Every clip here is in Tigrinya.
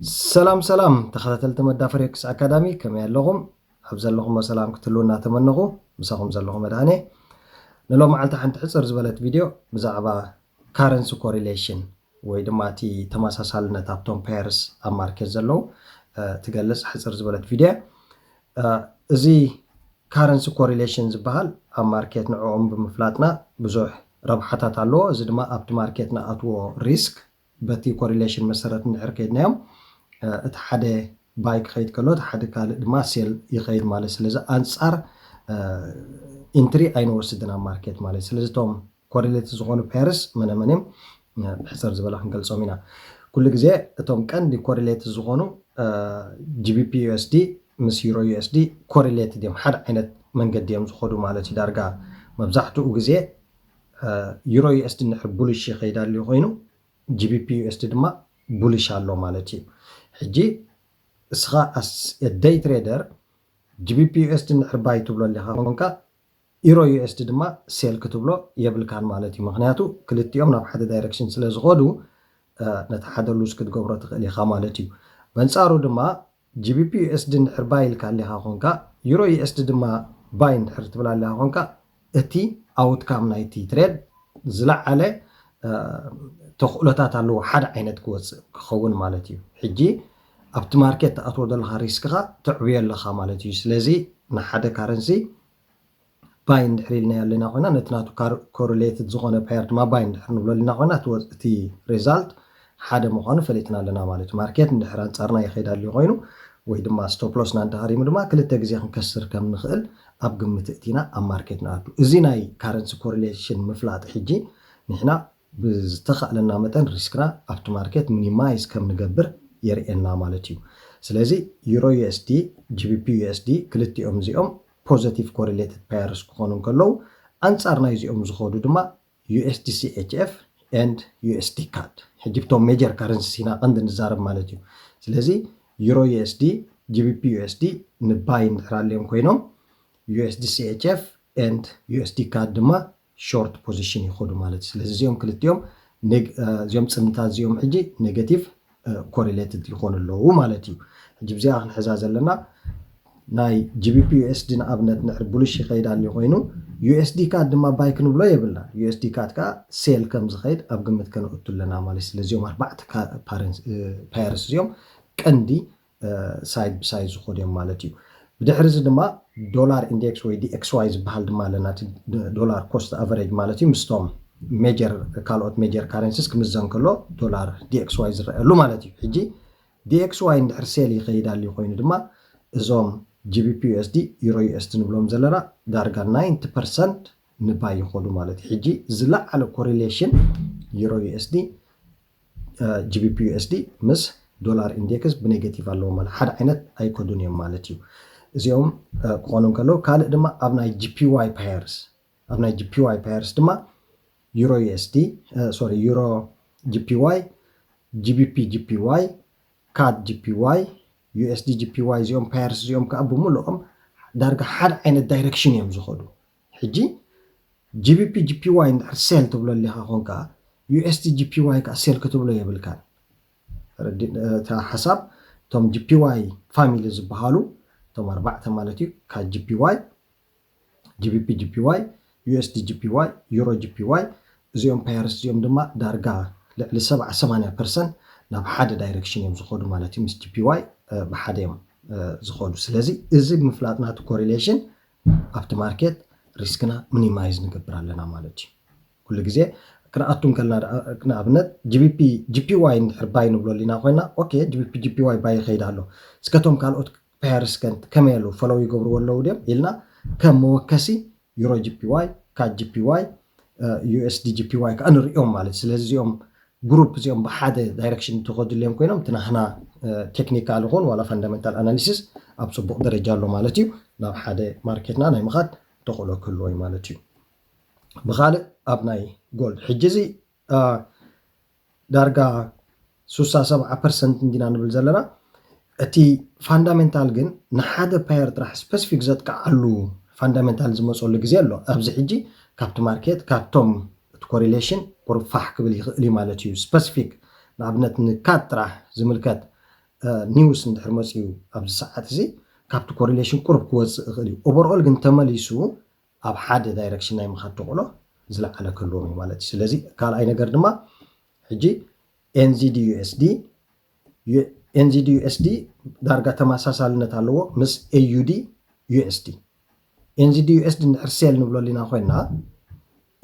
ሰላም ሰላም ተኸታተልቲ መዳ ፎሬክስ ኣካዳሚ፣ ከመይ ኣለኹም? ኣብ ዘለኹሞ ሰላም ክትህልዉ እናተመነኹ፣ ምሳኹም ዘለኹ መድሃኔ። ንሎም መዓልቲ ሓንቲ ሕፅር ዝበለት ቪድዮ ብዛዕባ ካረንሲ ኮሪሌሽን ወይ ድማ እቲ ተመሳሳልነት ኣብቶም ፔርስ ኣብ ማርኬት ዘለዉ ትገልፅ ሕፅር ዝበለት ቪድዮ። እዚ ካረንሲ ኮሪሌሽን ዝበሃል ኣብ ማርኬት ንዕኦም ብምፍላጥና ብዙሕ ረብሓታት ኣለዎ። እዚ ድማ ኣብቲ ማርኬት ንኣትዎ ሪስክ በቲ ኮሪሌሽን መሰረት እንድሕር ከይድናዮም እቲ ሓደ ባይ ክኸይድ ከሎ እቲ ሓደ ካልእ ድማ ሴል ይኸይድ ማለት። ስለዚ ኣንፃር ኢንትሪ ኣይንወስድን ኣብ ማርኬት ማለት። ስለዚ እቶም ኮሪሌት ዝኾኑ ፔርስ መነመን እዮም? ብሕፅር ዝበለ ክንገልፆም ኢና። ኩሉ ግዜ እቶም ቀንዲ ኮሪሌት ዝኾኑ ጂቢፒ ዩኤስዲ ምስ ዩሮ ዩኤስዲ ኮሪሌት እዮም፣ ሓደ ዓይነት መንገዲ እዮም ዝኸዱ ማለት እዩ። ዳርጋ መብዛሕትኡ ግዜ ዩሮ ዩኤስዲ እንድሕር ቡሊሽ ይኸይድ ኣልዩ ኮይኑ ጂቢፒ ዩኤስዲ ድማ ቡሊሽ ኣሎ ማለት እዩ። ሕጂ እስኻ ኣስ ደይ ትሬደር ጂቢፒ ዩኤስዲ እንድሕር ባይ ትብሎ ኣለኻ ኮንካ ዩሮ ዩኤስዲ ድማ ሴል ክትብሎ የብልካን ማለት እዩ። ምክንያቱ ክልቲኦም ናብ ሓደ ዳይሬክሽን ስለ ዝኸዱ ነቲ ሓደ ሉዝ ክትገብሮ ትኽእል ኢኻ ማለት እዩ። በንፃሩ ድማ ጂቢፒ ዩኤስዲ እንድሕር ባይ ኢልካ ኣለኻ ኮንካ ዩሮ ዩኤስዲ ድማ ባይ እንድሕር ትብል ኣለኻ ኮንካ እቲ ኣውትካም ናይቲ ትሬድ ዝለዓለ ተኽእሎታት ኣለዎ ሓደ ዓይነት ክወፅእ ክኸውን ማለት እዩ። ሕጂ ኣብቲ ማርኬት ትኣትዎ ዘለኻ ሪስክኻ ተዕብዮ ኣለኻ ማለት እዩ። ስለዚ ንሓደ ካረንሲ ባይ እንድሕር ኢልና ኣለና ኮይና ነቲ ናቱ ኮሪሌትድ ዝኾነ ፓየር ድማ ባይ እንድሕር ንብሎ ኣለና ኮይና እቲ ሪዛልት ሓደ ምዃኑ ፈሊጥና ኣለና ማለት እዩ። ማርኬት እንድሕር ኣንፃርና ይኸይድ ኣልዩ ኮይኑ ወይ ድማ ስቶፕ ሎስና እንተሃሪሙ ድማ ክልተ ግዜ ክንከስር ከም ንኽእል ኣብ ግምት እቲና ኣብ ማርኬት ንኣቱ። እዚ ናይ ካረንሲ ኮሪሌሽን ምፍላጥ ሕጂ ንሕና ብዝተኻእለና መጠን ሪስክና ኣብቲ ማርኬት ሚኒማይዝ ከም ንገብር የርእየና ማለት እዩ። ስለዚ ዩሮ ዩኤስዲ፣ ጂቢፒ ዩኤስዲ ክልቲኦም እዚኦም ፖዘቲቭ ኮሪሌትድ ፓየርስ ክኾኑ እንከለዉ ኣንፃር ናይዚኦም ዝኸዱ ድማ ዩኤስዲ ሲኤችኤፍ ኤንድ ዩኤስዲ ካድ። ሕጂ ብቶም ሜጀር ካረንሲስ ኢና ቀንዲ ንዛረብ ማለት እዩ። ስለዚ ዩሮ ዩኤስዲ፣ ጂቢፒ ዩኤስዲ ንባይ እንድሕር ኣልዮም ኮይኖም ዩኤስዲ ሲኤችኤፍ ኤንድ ዩኤስዲ ካድ ድማ ሾርት ፖዚሽን ይኸዱ ማለት እዩ። ስለዚ እዚኦም ክልቲኦም እዚኦም ፅንታት እዚኦም ሕጂ ኔጋቲቭ ኮሪሌትድ ይኾኑ ኣለዉ ማለት እዩ። ሕጂ ብዚኣ ክንሕዛ ዘለና ናይ ጂቢፒ ዩኤስዲ ንኣብነት ንሕር ቡልሽ ይኸይድ ኣልዩ ኮይኑ ዩኤስዲ ካድ ድማ ባይ ክንብሎ የብልና። ዩኤስዲ ካድ ከዓ ሴል ከም ዝኸይድ ኣብ ግምት ከነእቱ ኣለና ማለት እዩ። ስለዚኦም ኣርባዕተ ፓየርስ እዚኦም ቀንዲ ሳይድ ብሳይድ ዝኸዱ እዮም ማለት እዩ። ብድሕሪ እዚ ድማ ዶላር ኢንዴክስ ወይ ዲኤክስዋይ ዝበሃል ድማ ኣለና። ዶላር ኮስት ኣቨሬጅ ማለት እዩ። ምስቶም ሜጀር ካልኦት ሜጀር ካረንሲስ ክምዘን ከሎ ዶላር ዲኤክስዋይ ዝረአሉ ማለት እዩ። ሕጂ ዲኤክስዋይ እንድሕር ሴል ይኸይድ ኣልዩ ኮይኑ ድማ እዞም ጂቢፒ ዩኤስዲ ዩሮ ዩኤስዲ ንብሎም ዘለና ዳርጋ ናይንቲ ፐርሰንት ንባይ ይኸዱ ማለት እዩ። ሕጂ ዝለዓለ ኮሪሌሽን ዩሮ ዩኤስዲ ጂቢፒ ዩኤስዲ ምስ ዶላር ኢንዴክስ ብኔጌቲቭ ኣለዎ ማለት ሓደ ዓይነት ኣይከዱን እዮም ማለት እዩ። እዚኦም ክኾኑ እንከለዉ ካልእ ድማ ኣብ ናይ ጂፒዋይ ፓየርስ ኣብ ናይ ጂፒዋይ ፓየርስ ድማ ዩሮ ዩኤስዲ ሶሪ ዩሮ ጂፒዋይ ጂቢፒ ጂፒዋይ ካድ ጂፒዋይ ዩኤስዲ ጂፒዋይ እዚኦም ፓየርስ እዚኦም ከዓ ብምልኦም ዳርጋ ሓደ ዓይነት ዳይሬክሽን እዮም ዝኸዱ። ሕጂ ጂቢፒ ጂፒዋይ እንድሕር ሴል ትብሎ ኣለኻ ኮንካ ዩኤስዲ ጂፒዋይ ከዓ ሴል ክትብሎ የብልካን። እታ ሓሳብ እቶም ጂፒዋይ ፋሚሊ ዝበሃሉ እቶም ኣርባዕተ ማለት እዩ ካብ ጂፒዋይ ጂቢፒ ጂፒዋይ ዩኤስዲ ጂፒዋይ ዩሮ ጂፒዋይ እዚኦም ፓየርስ እዚኦም ድማ ዳርጋ ልዕሊ ሰብዓ ሰማንያ ፐርሰንት ናብ ሓደ ዳይሬክሽን እዮም ዝኸዱ ማለት እዩ። ምስ ጂፒዋይ ብሓደ እዮም ዝኸዱ። ስለዚ እዚ ምፍላጥ ናቱ ኮሪሌሽን ኣብቲ ማርኬት ሪስክና ሚኒማይዝ ንገብር ኣለና ማለት እዩ። ኩሉ ግዜ ክንኣቱ እንከልና ንኣብነት ጂቢፒ ጂፒዋይ እንድሕር ባይ ንብሎ ሊና ኮይና ኦኬ ጂቢፒ ጂፒዋይ ባይ ይኸይድ ኣሎ እስከቶም ካልኦት ፓየርስ ከመይ ኣለዉ ፈለው ይገብርዎ ኣለዉ ድዮም ኢልና ከም መወከሲ ዩሮ ጂፒዋይ ካድ ጂፒዋይ ዩኤስዲ ጂፒዋይ ከዓ ንሪኦም ማለት ስለዚ እዚኦም ግሩፕ እዚኦም ብሓደ ዳይሬክሽን ተኸድልዮም ኮይኖም እቲ ናህና ቴክኒካል ይኹን ዋላ ፋንዳሜንታል ኣናሊሲስ ኣብ ፅቡቕ ደረጃ ኣሎ ማለት እዩ። ናብ ሓደ ማርኬትና ናይ ምኻድ ተኽእሎ ክህልዎ እዩ ማለት እዩ። ብኻልእ ኣብ ናይ ጎልድ ሕጂ እዚ ዳርጋ ሱሳ ሰብዓ ፐርሰንት እንዲና ንብል ዘለና እቲ ፋንዳሜንታል ግን ንሓደ ፓየር ጥራሕ ስፐሲፊክ ዘጥቃዓሉ ፋንዳሜንታል ዝመፀሉ ግዜ ኣሎ። ኣብዚ ሕጂ ካብቲ ማርኬት ካብቶም እቲ ኮሪሌሽን ቁሩብ ፋሕ ክብል ይኽእል እዩ ማለት እዩ። ስፐሲፊክ ንኣብነት ንካድ ጥራሕ ዝምልከት news እንድሕር መፅኡ ኣብዚ ሰዓት እዚ ካብቲ correlation ቁሩብ ክወፅእ ይኽእል እዩ። Overall ግን ተመሊሱ ኣብ ሓደ direction ናይ ምኻድ ተኽእሎ ዝለዓለ ክህልዎም እዩ ማለት እዩ። ስለዚ ካልኣይ ነገር ድማ ሕጂ N Z D U S D N Z D U S D ዳርጋ ተመሳሳልነት ኣለዎ ምስ A U D U S D። N Z D U S D እንድሕር sell ንብሎ ሊና ኮይና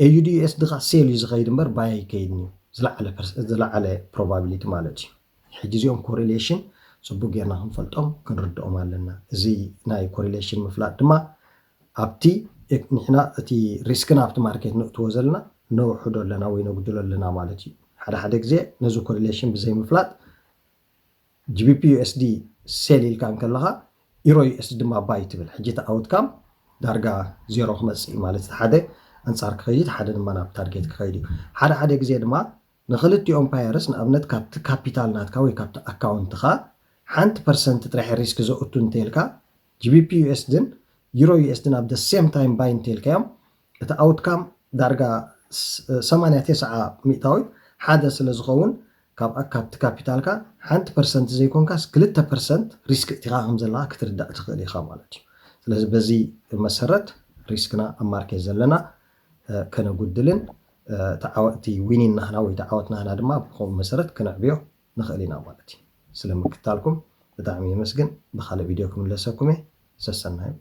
A U D U S D ካ sell እዩ ዝኸይድ እምበር buy ኣይከይድን እዩ። ዝለዓለ probability ማለት እዩ። ሕጂ እዚኦም correlation ፅቡቅ ጌርና ክንፈልጦም ክንርድኦም ኣለና። እዚ ናይ correlation ምፍላጥ ድማ ኣብቲ ንሕና እቲ risk ና ኣብቲ market ንእትዎ ዘለና ነውሕዶ ኣለና ወይ ነጉድሎ ኣለና ማለት እዩ። ሓደ ሓደ ግዜ ነዚ correlation ብዘይ ምፍላጥ G B P U S D sell ኢልካ እንከለኻ Euro U S D ድማ buy ትብል። ሕጂ እቲ outcome ዳርጋ ዜሮ ክመፅእ እዩ ማለት እቲ ሓደ ኣንፃር ክኸይድ ሓደ ድማ ናብ target ክኸይድ እዩ። ሓደ ሓደ ግዜ ድማ ንክልቲኦም pairs ንኣብነት ካብቲ capital ናትካ ወይ ካብቲ account ኻ ሓንቲ percent ጥራሕ risk ዘእቱ እንተልካ G B P U S D ን Euro U S D ን ኣብ the same time buy እንተልካዮም እቲ outcome ዳርጋ ሰማንያ ተስዓ ሚእታዊት ሓደ ስለ ዝኸውን ካብ ካብቲ capital ካ ሓንቲ percent ዘይኮንካስ ክልተ percent risk እቲኻ ከም ዘለካ ክትርዳእ ትኽእል ኢኻ ማለት እዩ። ስለዚ በዚ መሰረት risk ና ኣብ market ዘለና ከነጉድልን እቲ winning ናህና ወይ ዓወት ናህና ድማ ብኸምኡ መሰረት ክነዕብዮ ንኽእል ኢና ማለት እዩ። ስለ ምክታልኩም ብጣዕሚ የመስግን። ብካልእ video ክምለሰኩም እየ። ሰሰናዩ።